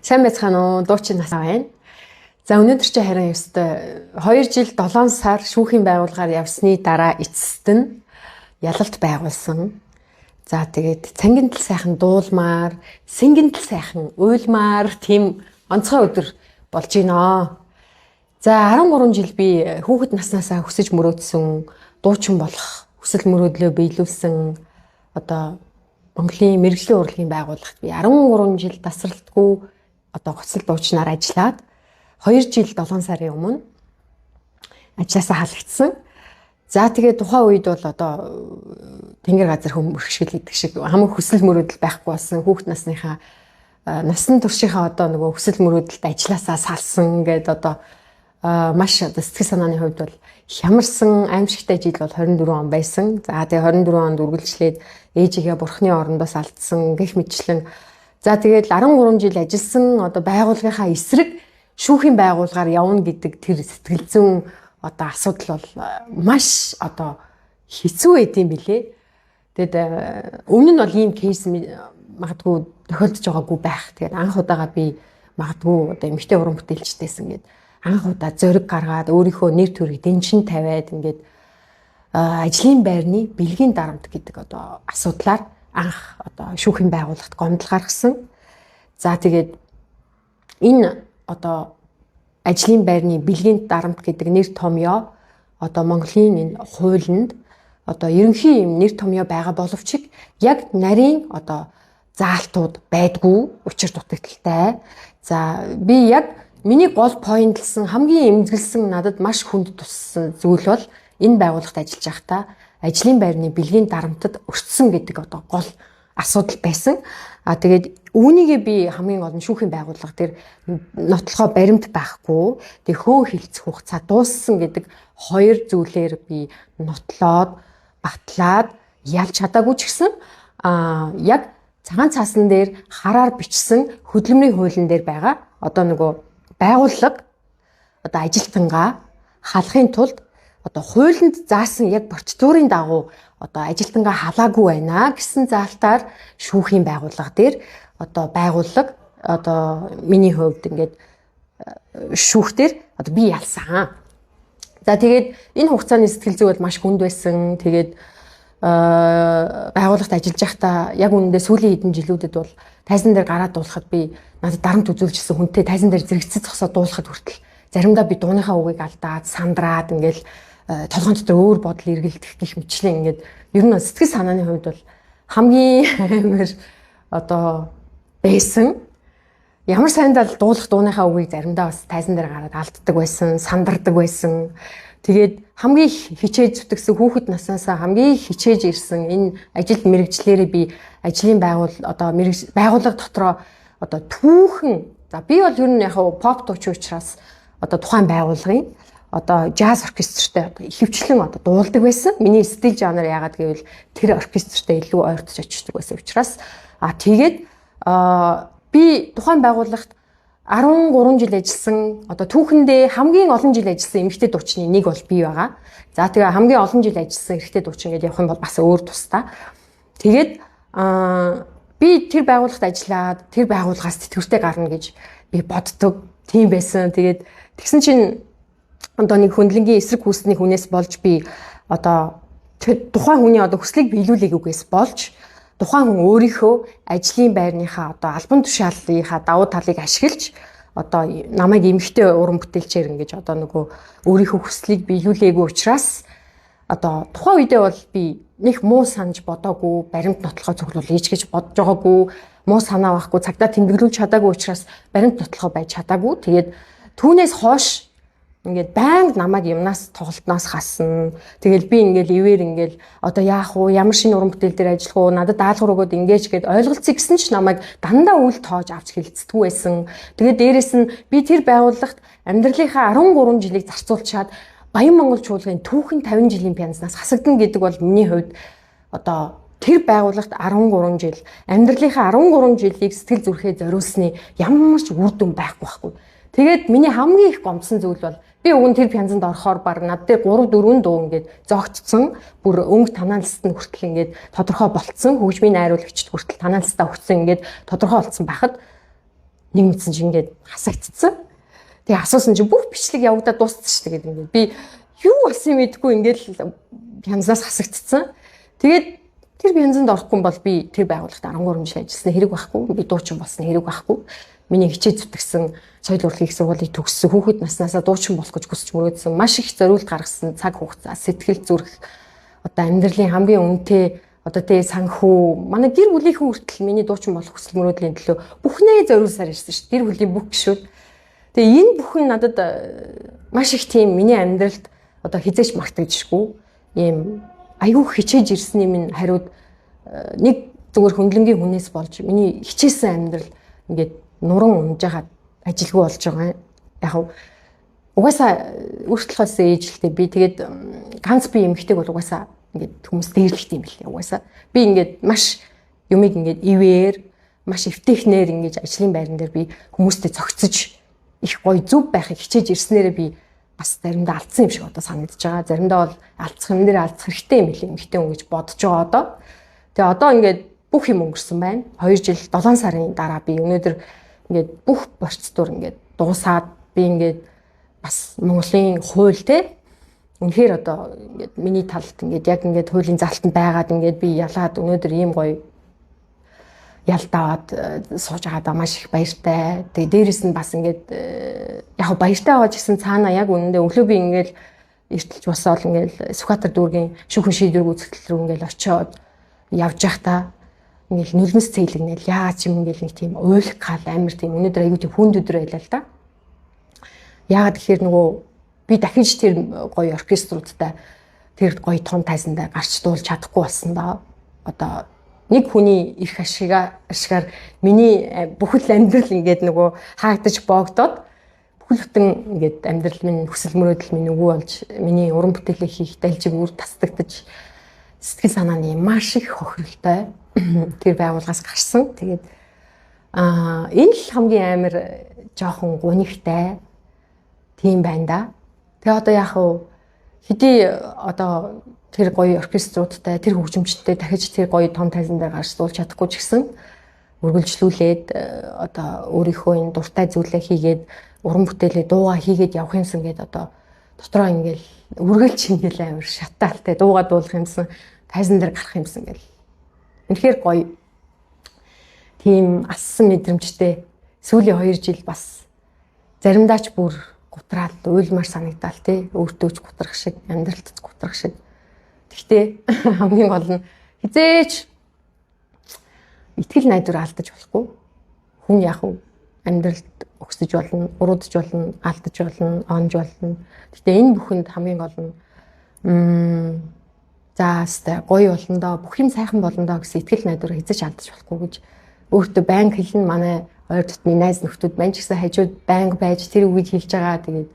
Сайн байцгаана уу? Дуучин насаа байна. За өнөөдөр чи харин ёстой 2 жил 7 сар шүүхийн байгууллагаар явсны дараа эцэст нь ялалт байгуулсан. За тэгээд цангинтал сайхан дуулмаар, сэнгэнтэл сайхан уйлмаар тийм онцгой өдөр болж байна. За 13 жил би хүүхэд наснаасаа хүсэж мөрөөдсөн дуучин болох хүсэл мөрөөдлөө биелүүлсэн одоо Монголын мэргэжлийн урлагийн байгууллагт би 13 жил тасралтгүй одоо гоцол дуучнаар ажиллаад 2 жил 7 сарын өмнө ажилласаа халагдсан. За тэгээд тухайн үед бол одоо тэнгэр газар хөршгөл гэдэг шиг хамаг хүсэл мөрөөдөл байхгүй болсон. Хүүхд насныхаа насан туршийнхаа одоо нөгөө хүсэл мөрөөдөлд ажилласаа салсан гээд одоо маш одоо сэтгэл санааны хувьд бол хямарсан аимшигтай жил бол 24 он байсан. За тэгээ 24 онд үргэлжлээд ээжигээ бурхны орондоос алдсан гэх мэтчлэн. За тэгээд 13 жил ажилласан одоо байгууллагынхаа эсрэг шүүхийн байгууллагаар явна гэдэг тэр сэтгэл зүйн одоо асуудал бол маш одоо хэцүү байд юм билээ. Тэгэд өмнө нь бол ийм кейс магадгүй тохиолдож байгаагүй байх. Тэгээд анх удаага би магадгүй одоо эмэгтэй уран бүтээлчтэйсэн гээд анх удаа зориг гаргаад өөрийнхөө нэр төрийг дэнчин тавиад ингээд ажлын байрны бэлгийн дарамт гэдэг одоо асуудлаар анх одоо шүүхийн байгууллагт гомдол гаргасан. За тэгээд энэ одоо ажлын байрны бэлгийн дарамт гэдэг нэр томьёо одоо Монголын энэ хуулинд одоо ерөнхий юм нэр томьёо байгаа боловч яг нарийн одоо заалтууд байдгүй учир дутагдaltaй. За би яг миний гол поинтлсан хамгийн эмзэглсэн надад маш хүнд туссан зүйл бол энэ байгууллагт ажиллаж байхдаа ажлын байрны бэлгийн дарамтад өртсөн гэдэг одоо гол асуудал байсан. А тэгээд үүнийгээ би хамгийн гол нь шүүхийн байгууллага дээр нотлохоо баримт байхгүй, тэг хөө хилцэх хугацаа дууссан гэдэг хоёр зүйлээр би нотлоод батлаад ялж чадаагүй ч гэсэн а яг цагаан цаасан дээр хараар бичсэн хөдөлмөрийн хуулийн дээр байгаа одоо нөгөө байгууллага одоо ажилтнгаа халахын тулд одоо хуулинд заасан яг процедурын дагуу одоо ажилтнгаа халаагүй байна гэсэн заалтаар шүүхийн байгууллага дээр одоо байгууллага одоо миний хувьд ингээд шүүхтэр одоо би ялсан. За тэгээд энэ хугацааны сэтгэл зүй бол маш хүнд байсан. Тэгээд байгууллагт ажиллаж байхдаа яг үнэндээ сүүлийн хэдэн жилүүдэд бол тайзан дээр гараад дуулахад би надад дарамт үзүүлжсэн хүнтэй тайзан дээр зэрэгцээ зогсоод дуулахад хүртэл заримдаа би дууныхаа үгийг алдаад сандраад ингээл толгойн дотор өөр бодол эргэлдэх гэх мэтлэн ингээд ер нь сэтгэл санааны хувьд бол хамгийн амар одоо байсан. Ямар сайндаа л дуулах дууныхаа үгийг заримдаа бас тайзан дээр гараад алддаг байсан, сандардаг байсан. Тэгээд хамгийн хичээж зүтгэсэн хүүхэд наснаасаа хамгийн хичээж ирсэн энэ ажил мэргэжлээрээ би ажлын байгуул одоо байгууллага дотроо одоо түүхэн за би бол ер нь яг поп дуучин учраас одоо тухайн байгууллагын одоо жаз оркестртэй одоо ихэвчлэн одоо дуулдаг байсан. Миний стил жанр яагаад гэвэл тэр оркестртэй илүү ойртож очдог байсан учраас а тэгээд би тухайн байгууллагт 13 жил ажилласан одоо түүхэндээ хамгийн олон жил ажилласан эмэгтэй дуучны нэг бол би байгаа. За тэгээ хамгийн олон жил ажилласан эрэгтэй дуучин гэдээ явах юм бол бас өөр тусдаа. Тэгээд би тэр байгууллагт ажиллаад тэр байгууллагаас тэтгэвртэй гарна гэж би боддог. Тийм байсан. Тэгээд тэгсэн чинь одоо нэг хөндлөнгийн эсрэг хүүсний хүнээс болж би одоо тухайн хүний одоо хүслийг биелүүлээгүйгээс болж тухайн хүн өөрийнхөө ажлын байрныхаа одоо албан тушаалынхаа давуу талыг ашиглаж одоо намайг эмэгтэй уран бүтээлчээр ингэж одоо нөгөө өөрийнхөө хүслийг биелүүлээгүй учраас одоо тухайн үедээ бол би нэг муу санаж бодоогүй, баримт нотлохоо цуглуул ээж гэж бодож байгаагүй, муу санаа байхгүй, цагдаа тэмдэглүүлж чадаагүй учраас баримт нотлохоо байж чадаагүй. Тэгээд түүнээс хойш ингээд байнга намайг юмнаас тоглолтноос хасна. Тэгэл би ингээл ивэр ингээл одоо яах вэ? Ямар шинэ уран бүтээл дээр ажиллах уу? Надад даалгавар өгөөд ингэж гээд ойлголцъё гэсэн ч намайг дандаа үл тоож авч хэлцдэггүй байсан. Тэгээд дээрэс нь би тэр байгууллагт амьдралынхаа 13 жилийг зарцуулчаад Баян Монгол чуулганы түүхэн 50 жилийн пянзнаас хасагдана гэдэг бол миний хувьд одоо тэр байгууллагт 13 жил амьдралынхаа 13 жилийг сэтгэл зүрхээ зориулсны ямар ч үр дүн байхгүй байхгүй. Тэгээд миний хамгийн их гомдсон зүйл бол би уг нь тэр пянзанд орохоор баг над дээр 3 4 дуу ингээд зогтцсон. Бүр өнгө танаалст нь хүртэл ингээд тодорхой болцсон. Хөгжмийн найруулагчд хүртэл танаалстаа өгсөн ингээд тодорхой болцсон байхад Нэг мэдсэн чинь ингээд хасагдцсан. Тэгээ асуусан чинь бүх бичлэг явагдаад дууссан шүү дээ гэдэг ингээд би юу болсон юм мэдэхгүй ингээд пянзаас хасагдцсан. Тэгээд тэр пянзанд орохгүй бол би тэр байгууллагт 13 жил ажилласан хэрэг байхгүй. Би дуучин болсон хэрэг байхгүй. Миний хичээл зүтгэсэн, соёл урлагийн их сургуулийг төгссөн, хүүхэд наснаасаа дуучин болох гэж хүсч мөрөөдсөн, маш их зориулт гаргасан цаг хугацаа, сэтгэл зүрх, одоо амьдралын хамгийн үнэтэй одоо тэ санхүү, манай гэр бүлийнхэн хүртэл миний дуучин болох хүсэл мөрөөдлийн төлөө бүхнээ зориулсаар ирсэн шүү дээ. Гэр бүлийн бүх гишүүд. Тэгээ энэ бүхэн надад маш их тийм миний амьдралд одоо хизээч мартагдшгүй ийм аюу хичээж ирсний минь хариуд нэг зүгээр хөндлөнгийн хүнээс болж миний хичээсэн амьдрал ингээд нуран унж байгаад ажилгүй болж байгаа юм. Яг угаасаа өөрчлөхөөс ээжлтэй би тэгээд ганц би эмэгтэйг бол угаасаа ингээд хүмүүс дээрлэхт юм билээ. Угаасаа би ингээд маш юмыг ингээд ивээр маш эвтэйхнээр ингэж ажлын байран дээр би хүмүүстэй зохицож их гоё зөв байхыг хичээж ирснээрээ би бас заримдаа алдсан юм шиг одоо санагдаж байгаа. Заримдаа бол алдсах юм дээр алдсах хэрэгтэй юм билээ эмэгтэй хүн гэж бодож байгаа одоо. Тэгээ одоо ингээд бүх юм өнгөрсөн байна. 2 жил 7 сарын дараа би өнөөдөр ингээд бүх процедур ингээд дуусаад би ингээд бас Монголын хууль те үнэхээр одоо ингээд миний талд ингээд яг ингээд хуулийн залтанд байгаад ингээд би ялаад өнөөдөр ийм гоё ялт аваад сууж байгаадаа маш их баяртай. Тэгээ дээрэс нь бас ингээд яг баяртай байгаа ч гэсэн цаана яг үнэндээ өглөө би ингээд эртэлж босоод ингээд Сүхбаатар дүүргийн шүүхэн шийдвэр гүйцэтгэл рүү ингээд очиод явж байхдаа ингээл нулимс цэглэгнэл яагаад ч юм ингээл нэг тийм уйлах гал амар тийм өнөөдөр аягүй тийм хүнд өдөр байлаа л да. Яагаад гэхээр нөгөө би дахиж тэр гоё оркеструудтай тэр гоё том тайзандаа гарч дуулж чадахгүй болсон доо. Одоо нэг хүний эрх ашигаар миний бүхэл амьдрал ингээд нөгөө хаагдаж боогдоод бүхэл бүтэн ингээд амьдрал минь хүсэл мөрөөдөл минь үгүй болж миний уран бүтээлээ хийх дальжиг үр тасдагдаж сэтгэл санааны маш их хохиролтой тэр байгууллагаас гарсан. Тэгээд энэ л хамгийн амар жоохон гунигтай тийм байна да. Тэгээ одоо яах вэ? Хэдий одоо тэр гоё оркеструудтай, тэр хөгжимчтэй дахиж тэр гоё том тайзан дээр гарч дуулж чадахгүй ч гэсэн үргэлжлүүлээд одоо өөрийнхөө энэ дуртай зүйлээ хийгээд уран бүтээлээ дууга хийгээд явах юмсан гээд одоо дотроо ингээл үргэлж ингээл амар шатаалтай дууга дуулах юмсан, тайзан дээр гарах юмсан гэл. Үнэхээр гоё тийм ассан мэдрэмжтэй сүүлийн 2 жил бас заримдаа ч бүр гутраал уйлмаар санагдаал те өөртөө ч гутрах шиг, амьдралд ч гутрах шиг. Гэхдээ хамгийн гол нь хизээч итгэл найдвар алдаж болохгүй. Хүн яг амьдралд өгсөж болно, уруудж болно, алдаж болно, онж болно. Гэхдээ энэ бүхэнд хамгийн гол нь за өстэй гоё болно доо, бүх юм сайхан болно доо гэсэн итгэл найдвар хизээч алдаж болохгүй гэж өөртөө байнга хэлнэ. Манай ойр дотны найз нөхдүүд мань ч гэсэн хажууд байнга байж тэр үгийг хэлж байгаа. Тэгээд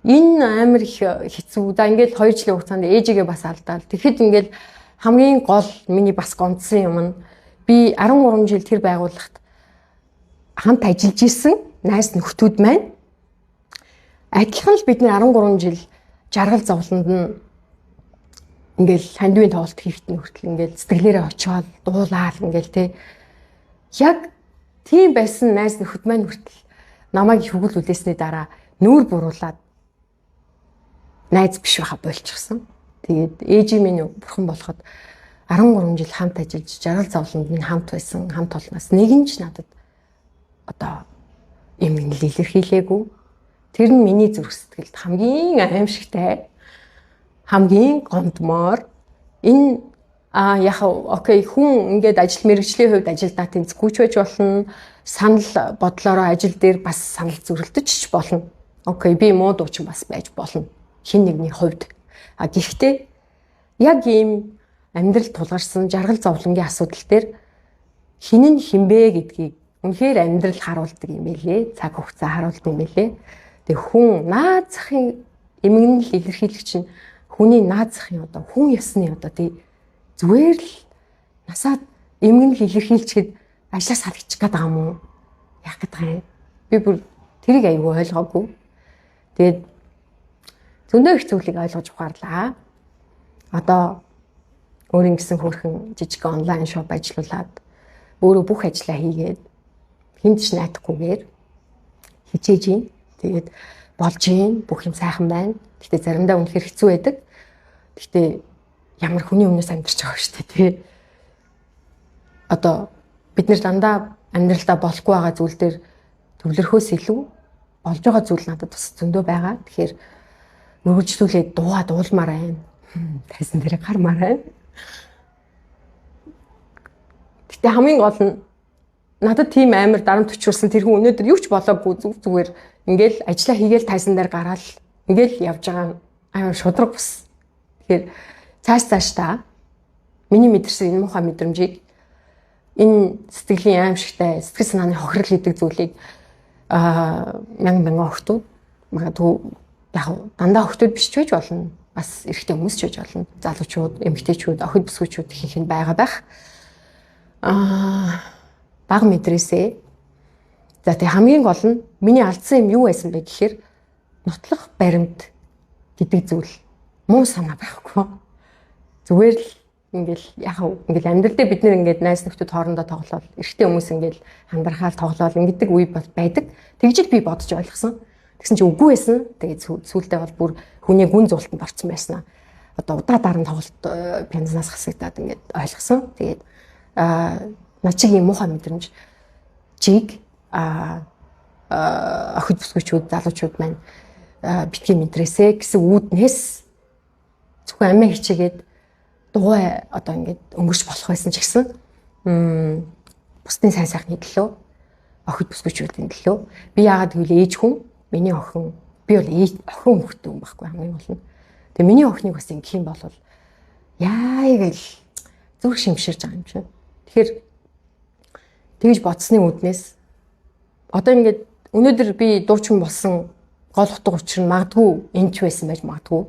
энэ амар их хэцүү. За ингээл 2 жилийн хугацаанд ээжигээ бас алдаал. Тэгэхэд ингээл хамгийн гол миний бас гомдсон юм нь би 13 жил тэр байгууллагт хамт ажиллаж исэн найз нөхдүүд маань адилхан л бидний 13 жил жаргал зовлонд нь ингээл хандивын тоглолт хийхт нь хүртэл ингээл сэтгэлээрээ очиод дуулаал ингээл те яг тийм байсан найз нөхөд маань хүртэл намайг их хөвгөл үлээсний дараа нүүр буруулаад найз биш байха болчихсон. Тэгээд ээжийн минь бурхан болоход 13 жил хамт ажиллаж жаргал зовлонд минь хамт байсан хамт олноос нэг нь ч надад одоо юм илэрхийлээгүй. Тэр нь миний зүрх сэтгэлд хамгийн аимшигтай, хамгийн гомдмоор энэ яг окей хүн ингээд ажил мэргэжлийн хувьд ажилдаа тэнцэхгүй ч байж болно. Санал бодлороо ажил дээр бас санал зөрөлдөж ч болно. Окей би муу дуучин бас байж болно. Хин нэгний хувьд. А гэхдээ яг ийм амьдрал тулгарсан жаргал зовлонгийн асуудал дээр хин нь хинбэ гэдгийг үнэхээр амьдрал харуулдаг юм байлээ. Цаг хугацаа харуулдаг юм байлээ. Тэгээ хүн наад захын эмгэнэл илэрхийлэгч нь хүний наад захын одоо хүн ёсны одоо тий зүгээр л насаад эмгэнэл илэрхийлчихэд ажлаас халагдчих гээд байгаа юм уу? Яах гээд байгаа юм? Би бүр тэрийг айгүй ойлгоогүй. Тэгээд зөндөө их зүйлийг ойлгож ухаарлаа. Одоо өөрийн гэсэн хөөрхөн жижиг онлайн шоп ажиллуулад өөрөө бүх ажлаа хийгээд Хүнд ч найдахгүйгээр хичээж гин. Тэгээд болж гин, бүх юм сайхан байна. Гэхдээ заримдаа үнэхээр хэцүү байдаг. Гэхдээ ямар хүний өмнөөс амьдарч байгаа шүү дээ, тий. Одоо бид нэр дандаа амьдралдаа болохгүй байгаа зүйл дээр төвлөрөхөөс илүү болж байгаа зүйл надад бас зөндөө байгаа. Тэгэхээр үргэлжлүүлээд дуугаа дуулмаар байна. Тайзан дээр гармаар байна. Гэтэ хамгийн гол нь надад тийм амар дарамт өчрүүлсэн тэр хүн өнөөдөр юу ч болоогүй, зүгээр ингээл ажиллаа хийгээл тайзан дээр гараал ингээл явж байгаа амар шудраг бус. Тэгэхээр цааш цаашдаа миний мэдэрсэн энэ муухай мэдрэмжийг, энэ сэтгэлийн аимшигтай сэтгэл санааны хохирол гэдэг зүйлийг мянган мянган охтууд, магадгүй яг дандаа охтууд биш ч байж болно. Бас эрэгтэй хүмүүс ч байж болно. Залуучууд, эмэгтэйчүүд, охид бүсгүйчүүд ихэнх нь байгаа байх. Баг мэдрээсээ. За тэг хамгийн гол нь миний алдсан юм юу байсан бэ гэхээр нотлох баримт гэдэг зүйл, муу санаа байхгүй. Зүгээр л ингээл яг ингээл амьдрал дээр бид нэр ингээд найз нөхдөд хоорондоо тоглоол, эрэгтэй хүмүүс ингээл хандархаал тоглоол ингэдэг үе байдаг. Тэгж л би бодож ойлгосон. Тэгсэн чинь үгүй байсан. Тэгээд сүүлдээ бол бүр хүний гүн зуултанд орсон байсан. Одоо удаа дараа нь тоглолт пянзнаас хасагдаад ингээд ойлгосон. Тэгээд над чиг юм муухай мэдрэмж чиг охид бүсгүйчүүд, залуучууд маань битгий мэдрээсэ гэсэн үүднээс зөвхөн амиа хичээгээд дугуй одоо ингээд өнгөрч болох байсан ч гэсэн бусдын сайн сайхны төлөө, охид бүсгүйчүүдийн төлөө. Би яагаад гэвэл ээж хүн, миний охин, би бол ээж охин хөвгтэй хүн байхгүй хамгийн гол нь. Тэгээ миний охиныг бас ингэх юм бол яа гэл зүрх шимширж байгаа юм чинь. Тэгэхээр тэгж бодсны үүднээс одоо ингээд өнөөдөр би дуучин болсон гол утга учир нь магадгүй энэ ч байсан байж магадгүй.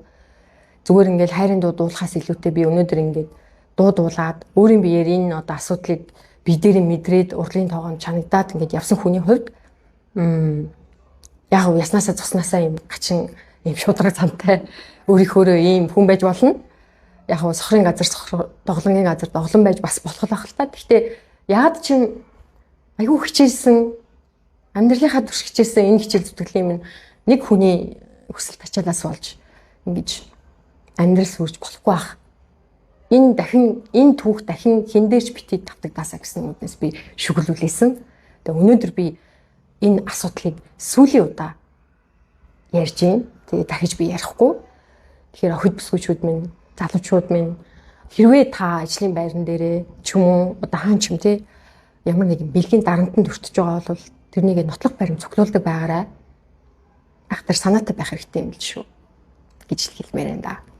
Зүгээр ингээл хайрын дуу дуулахаас илүүтэй би өнөөдөр ингээд дуу дуулаад өөрийн биеэр энэ одоо асуудлыг би дээр мэдрээд урлагийн тоогоонд чанагдаад ингээд явсан хүний хувьд яг яснаасаа цуснаасаа юм гачин юм шудраг цантай өөрийнхөөрөө ийм хүн байж болно. Яг сохрын газар сохор, доглонгийн газар доглон байж бас болох л ах л та. Гэхдээ яад чин айгүй хичээсэн, амьдралынхаа турш хичээсэн энэ хичээл зүтгэлийн минь нэг хүний хүсэл тачаалаас болж ингэж амьдрал сүрж болохгүй бах. Энэ дахин энэ түүх дахин хэн дээр ч битгий давтагдаасаа гэсэн үднэс би шүглүүлээсэн. Тэгээ өнөөдөр би энэ асуудлыг сүүлийн удаа ярьж байна. Тэгээ дахиж би ярихгүй. Тэгэхээр охид бүсгүйчүүд минь, залуучууд минь, хэрвээ та ажлын байран дээрээ ч юм уу одоо хаан ч юм те ямар нэгэн бэлгийн дарамтанд өртөж байгаа бол тэрнийг нотлох баримт цуглуулдаг байгаарай. Ахтар санаатай байх хэрэгтэй юм л шүү гэж хэлмээр байна да.